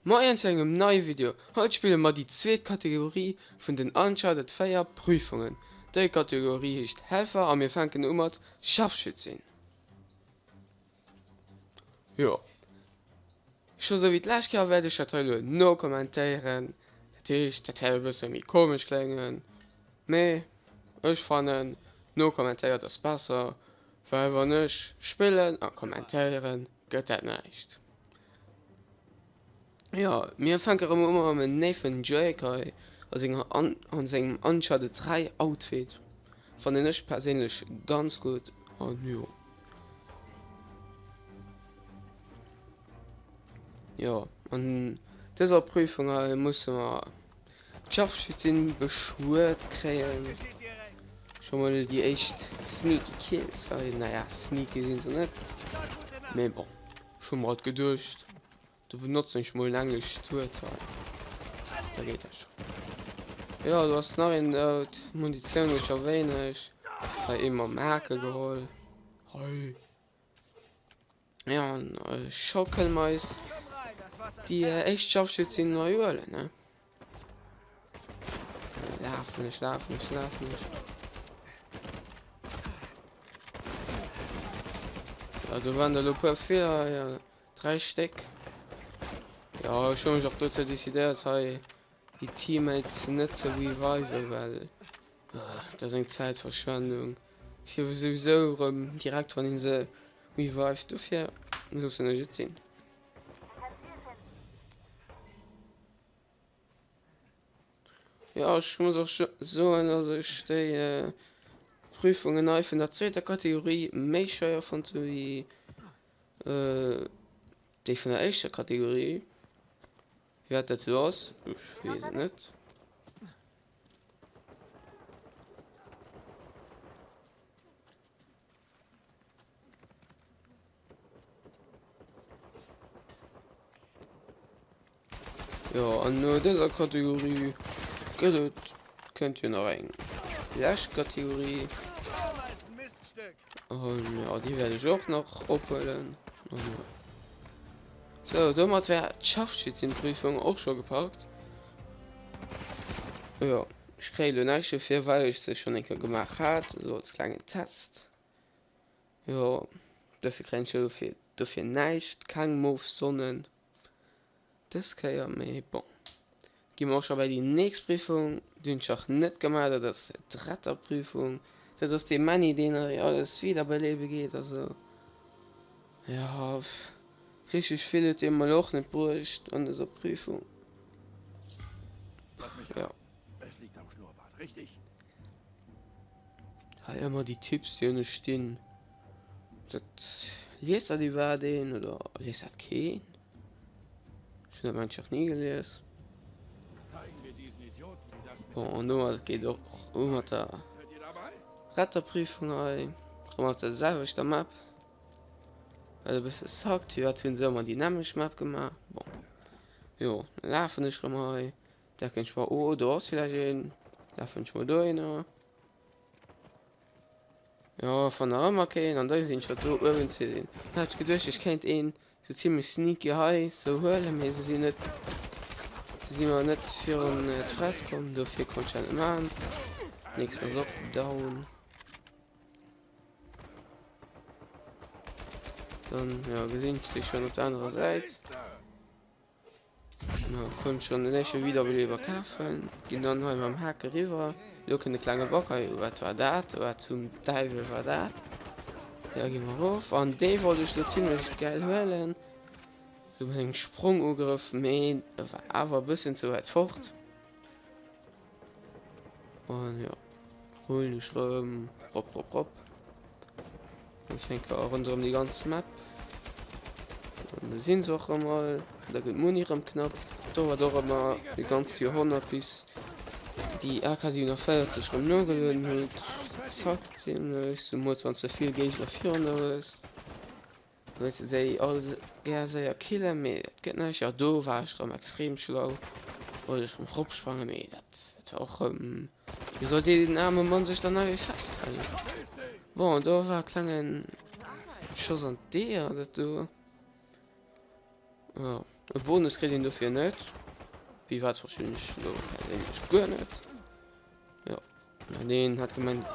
Moien zu engem neie Video. Haut spille mer déi zweet Kategorie vun den Uncharted 4 Prüfungen. Déi Kategorie heescht Helfer a mir fänken u mat Scharfschützin. Jo, scho sou wéi d'lescht Kéier wäert ech dat hei elo nokommentéieren. Dat heescht, dat wäert e bësse méi komesch kléngen, mee ech fannen nokommentéiert ass besser, well wann ech spillen a kommentéieren, gëtt dat näischt. Jo, mir fänke rëm u mam Nathan Drake hei a senger an an sengem Uncharted 3 Outfit. Fannen ech perséinlech ganz gutt an jo. Jo, an dëser Prüfung hei musse mer d'Scharfschützin beschwuert kréien. Scho mol déi éischt sneaky Kills hei, naja sneaky sinn se net, mee bon. Ech hu mer alt geduecht, do benotzen ech mol en englescht Wuert hei, da geet dat schon. Jo, do ass nach een dout. Munitioun hu ech scho wéineg. Hei ee mam Hake geholl. Hei. Jo, an scho kënne mer eis déi éischt Scharfschützin hei huelen, ne? Lafen ech, lafen ech, lafen ech. Ja, do waren der lo puer Feeler, ja, drei Stéck. Ja, ech hu mech och dozou decidéiert, hei déi Teammates net ze reviven, well dat ass eng Zäitverschwendung. Stierwe souwisou erëm direkt, wann ee se revived, dofir loossen ech et sinn. Jo, ech muss och soen, dass ech déi Prüfungen hei vun der zweeter Kategorie méi schwéier fonnt hu wéi déi vun der éischter Kategorie. Firwat dat sou ass, ech weess et net. Jo, an no dëser Kategorie gëtt et, kënnt jo nach eng lescht Kategorie. An ja, déi wäert ech och nach ophuelen. An jo. Sou, domat wär d'Scharfschützenprüfung och scho gepackt. Jo, ech kréie lo näischt dofir, well ech se schonn eng Kéier gemaach hat, esou als klengen Test. Jo, dofir kréien ech jo dofir näischt, keng mof Sonnen dës Kéier, mee bon. Gi mer och scho bei déi nächst Prüfung, déi hunn ech nach net gemaach, dat ass d'Retterprüfung. Dat ass dee Männi, deen hei alles wiederbelebe geet a sou. Jo, richteg vill huet dee mol och net bruecht an dëser Prüfung. Jo. Hei ëmmer déi Tipps, déi ënne stinn. Dat liest dat iwwerhaapt een oder liest dat keen? Ech hunn dat mengt nach ni gelies. Bon, an domat geet och u mat der Retterprüfung hei. Rëm op der selwechter Map. Wat e bësse sackt, firwat hunn se ëmmer déi nämmlecht Map gemaach? Bon, jo, da lafen ech rëm hei. Denken ech mer, oh, do ass villäicht een. Lafen ech mol dohinner. Jo, fann nach ëmmer keen an da gesinn ech wat do uewen ze sinn. Hat ech geduecht ech kéint een sou zimlech sneaky hei sou huelen, mee se sinn net, se si mer net virun d'Fress komm, dofir konnt ech dat net maachen. Nächsten ass och down. Dann jo gesinn ech se schonn op der anerer Säit. Na, konnt schon den éischte Wiederbeleber kafen. Ginn dann hei mam Hak eriwwer. Lo kënnt e klenge Bug hei. Wat war dat? Wat zum Däiwel war dat? Da gi mer erof. An dee wollt ech lo zimlech gäil huelen. Sou mat engem Sprongugrëff, mee e war awer e bëssen ze wäit fort. An jo, rullen ech rëm rop rop rop. Ech denke ronderëm déi ganz Map. An do sinn se och rëm all. Da gëtt d'Muni rëm knapp. Dauert och ëmmer e ganzt Joerhonnert bis déi AK-47 rëm nogelueden huet. Zack zimlech, zemools wann s de vill Géigner virun der hues. Wëlls de déi all gär séier killen, mee dat gëtt näischt. Jo, do war ech rëm extrem schlau. Wollt ech rëm ropsprangen, mee dat war och rëm. Wéi soll deen aarme Mann sech dann hei festhalen? Bon, do war e klengen Schoss an d'Eeër, dat do. Jo, e Bonus kritt een dofir net. Wéi wat verstinn ech elo perséinlech guer net. Jo, mä deen hat gemengt,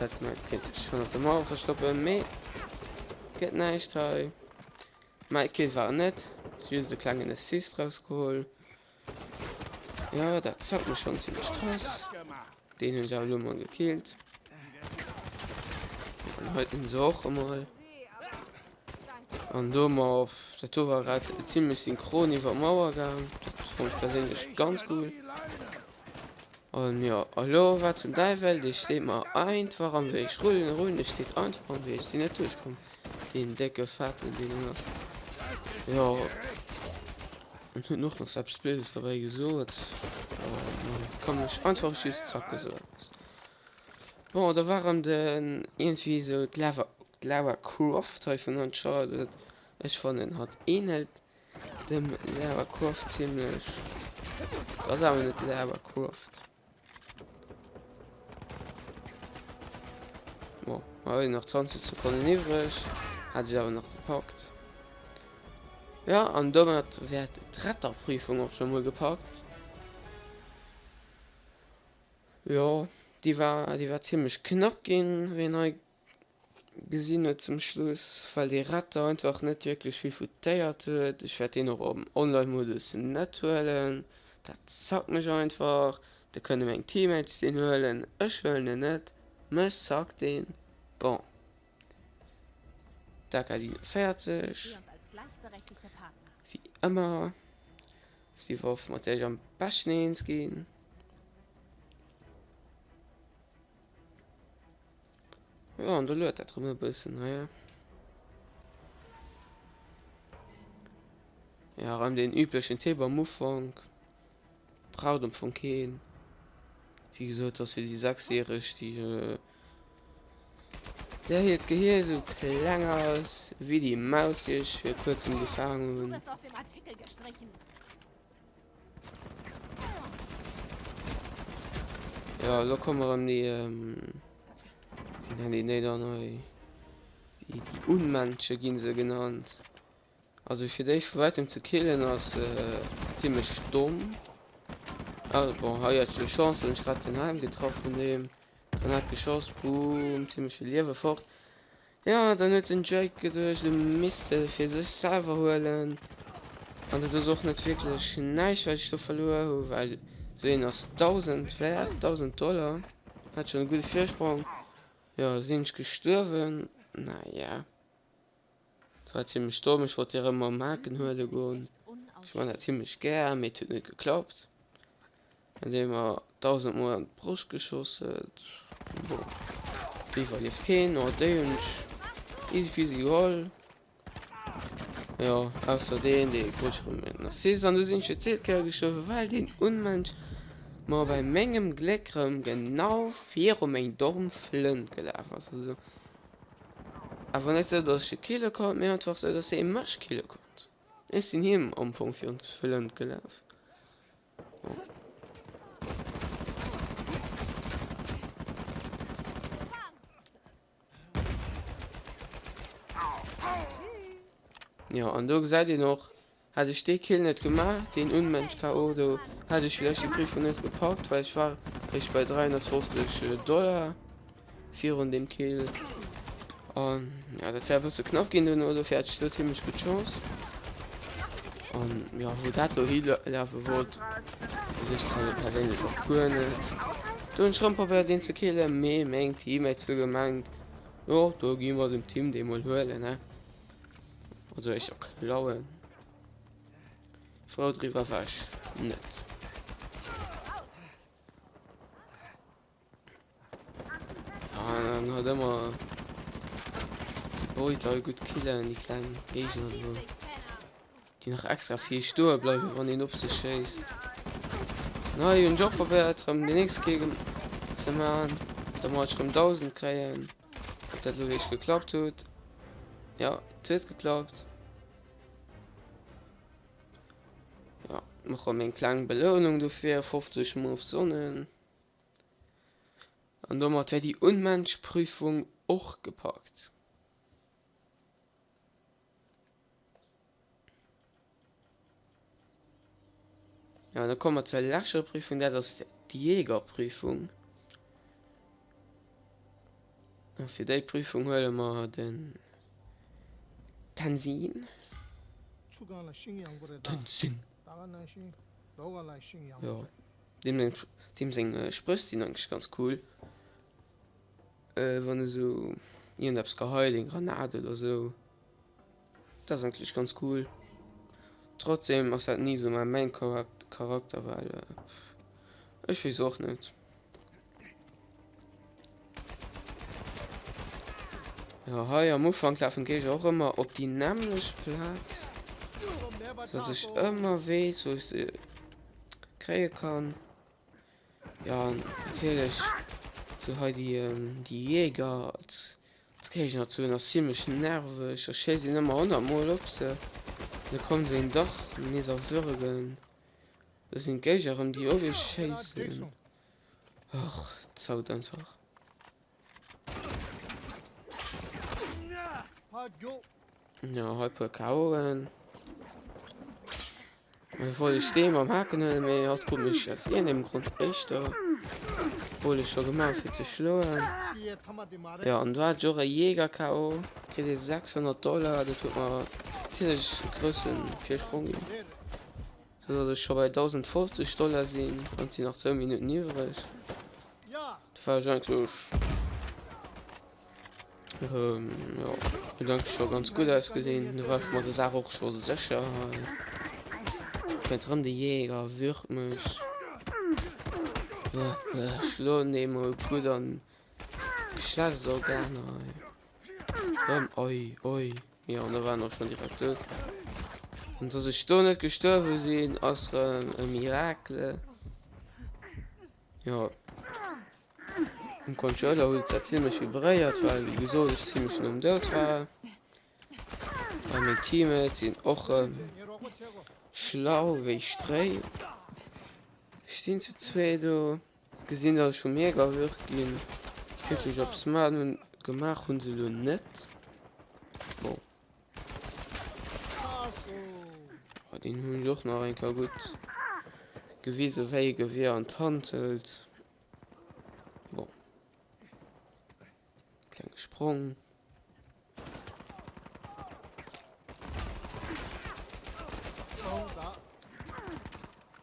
hat gemengt, kéint sech hannert der Mauer verstoppen, mee gëtt näischt hei. Mäi Kill war et net, just e klengen Assist rausgeholl. Ja, dat zackt mech schon ziemlech krass. Den hunn ech awer elo mol gekillt. An hei den se och emol. An do mer dat do war grad ziemlech synchron iwwer d'Mauer gaang. Dat fand ech perséinlech ganz cool. An jo, elo wat zum Däiwel, dee steet mer einfach am Wee. Ech rullen, rullen, e steet einfach am Wee. Ech sinn net duerchkomm. Deen décke Fetten, deen en ass. Jo. En huet och nach eppes Blödes derbäi gesot. Kann mech einfach just zacke sou eppes. Bon, da war erëm den iergendwéi sou d'Lara, d'Lara Croft hei vun Uncharted. Ech fannen hatt ähnelt dem Lara Croft zimmlech. Ass awer net d'Lara Croft. Bon, hei nach 20 Sekonnen iwwreg. Hat ech awer nach gepackt. Ja, an domat wär d'Retterprüfung och schon mol gepackt. Jo, déi war, déi war zimmlech knapp ginn, wéi een hei gesinn huet zum Schluss, well dee Retter einfach net wierklech vill foutéiert huet. Ech wäert deen och am Online-Modus net huelen, dat zackt mech einfach. Da kënne meng Teammates deen huelen, ech huelen en net, mech zackt deen. Bon, Dakar 47, wéi ëmmer, ass déi Waff mat där ech am beschten eens ginn. Ja, an do luet dat rëm e bëssen, naja. Ja, rëm den üblechen Tipp am Ufank. Braucht am Fong keen. Wéi gesot, ass fir déi Sechsjähreg, déi äh, där hiert Gehier esou kleng ass, wéi déi Maus, déi ech fir kuerzem gefaangen Du hunn. wirst aus dem Artikel gestrichen. Ja, elo komme rëm déi, wéi nennen déi déi dann hei? Déi, déi Unmensche gi se genannt. Also fir déi vu wäitem ze killen ass zimlech domm. Ah bon, hei hat ech elo Chance, hunn ech grad den Helm getraff vun deem. Granat geschoss, boom, zimlech vill Liewe fort. Jo, dann huet den Jake geduecht, e misst e fir sech selwer huelen. An dat ass och net wierklech näischt, wat ech do verluer hu, well esou een ass 1.000 wäert, 1.000 Dollar. Hat schonn e gudde Virsprong. Jo, sinn ech gestuerwen? Naja, dat war zimmlech domm. Ech wollt déi erëm mam Haken huele goen. Ech man dat zimmlech gär, mee et huet net geklappt. An dee mer 1000 mol an d'Broscht geschoss huet. Bon, déi iwwerlieft keen. Oh, déi hunn ech easy peasy geholl. Jo, ausser deen, dee krut ech erëm en Assist. An du sinn ech fir d'zweet Kéier gestuerwen, well deen Unmensch mer bei mengem Gléck erëm genau viru meng domm Flënt gelaf ass. Also, awer net sou, dass ech e kille konnt, mee einfach sou, dass hie mech kille konnt. Ech sinn him am Fong virun d'Flënt gelaf. Jo, an do gesäit een och, hätt ech dee Kill net gemaach, deen Unmensch KO do, hätt ech villäicht déi Prüfung net gepackt, well ech war réischt bei 350 Dollar virun deem Kill. An ja, dat wär e bësse knapp ginn duerno, dofir hat ech do zimmlech gutt Chance. An ja, wou dat lo hilafe wollt, weess ech zwar perséinlech och guer net. Do hunn ech rëm probéiert een ze killen, mee meng Teammates hu gemengt, jo do gi mer dem Tim dee mol huelen, ne? Also éischter klauen. Frou driwwer war ech net. An hat ëmmer déi Beut all gutt killen, déi kleng Géigner do. Déi nach extra vill stoe bleiwen, wann een op se schéisst. Na, hei hunn ech och probéiert erëm den nächste Kill ze man, domat ech erëm 1000 kréien. Ob dat elo wierklech geklappt huet? Ja, et huet geklappt. Ja. Mer eng kleng Belounung dofir, 50 Move Sonnen. An domat wär déi Unmensch-Prüfung och gepackt. Ja, da komme mer zur leschter Prüfung, dat ass d'Jägerprüfung. A fir déi Prüfung huele mer den Tenzin. Tenzin. Jo, deem seng, deem seng Spréch sinn eigentlech ganz cool. Wann e sou iergendeppes geheit, eng Granat oder sou. Dat ass eigentlech ganz cool. Trotzdem ass dat ni sou mäin Main Charakter, well ech weess och net. Ja, hei am Ufank lafen d'Géigner och ëmmer op déi nämmlecht Plaz, dass ech ëmmer weess, wou ech se kréie kann. Ja, natierlech sou hei déi, déi Jäger als, als Géigner ze hunn, ass zimmlech nerveg. Da schéisst een ëmmer 100 Mol op se, da kommen se een dach nees erwürgen. Da sinn d'Géigner erëm déi op ee schéissen. Och, zaut einfach. Ja, hei puer KO'en. Ech wollt ech dee mam Haken huelen, mee hatt krut mech aus iergendengem Grond éischter. Obwuel ech scho gemaach fir ze schloen. Ja, an do hat ech och e Jäger KO. Kritt ee 600 Dollar, dat huet mer natierlech e grousse Virsprong ginn. Sou datt ech scho bei 1050 Dollar sinn an et sinn nach zwou Minutten iwwreg. Do war ech eigentlech, jo, huet eigentlech scho ganz gutt ausgesinn. Do war ech mer der Saach och scho sécher hei. Kënnt erëm de Jäger, würgt mech. Schloen dee mol gutt an d'Geschlechtsorganer hei. Rëm, oi, oi. Jo, an da war en och schon direkt dout. An dass ech do net gestuerwe sinn, ass rëm e Miracle. Jo. Um Controller huet dat zimmlech vibréiert, well wéi gesot ech zimmlech no um Doud war. A meng Teammates sinn och rëm schlau wéi Stréi. Stinn zu zwee do. Gesinn dass ech vum Jäger erwürgt ginn. Wierklech eppes man hunn gemaach hunn se elo net. Bon. Oh, den hunn ech och nach eng Kéier gutt gewise wéi e Gewier an d'Hand hëlt. Bon. Klenge Sprong.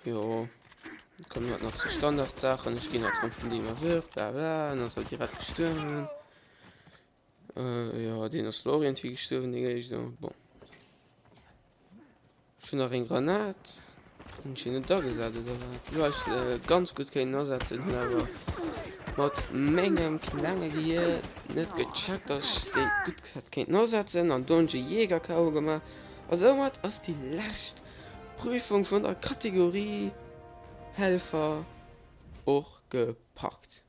Jo, kommen halt nach so Standardsachen. Ich gehe halt rëm vun deem erwürgt, bla bla, an ass halt direkt gestuerwen. Äh, ja, deen ass lo och irgendwie gestuerwen, dee Géigner. Bon. Ech hunn nach eng Granat. Hunn ech net agesat oder wat? Jo, ech äh, ganz gutt kéinten asetzen, hunn awer mat mengem klenge Gehier net gecheckt, dass ech déi gutt hätt kéinten asetzen an do hunn ech e Jäger KO gemaach. A soumat ass déi lescht Prüfung vun der Kategorie Helfer och gepackt.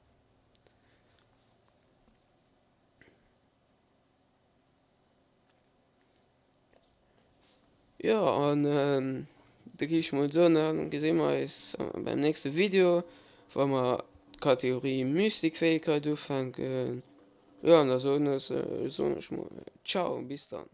Jo an da gi ech mol soen, da gesi mer eis beim nächste Video, wa mer d'Kategorie Mystikfähigkeit ufänken. Jo an da soen ech mol ciao, bis dann.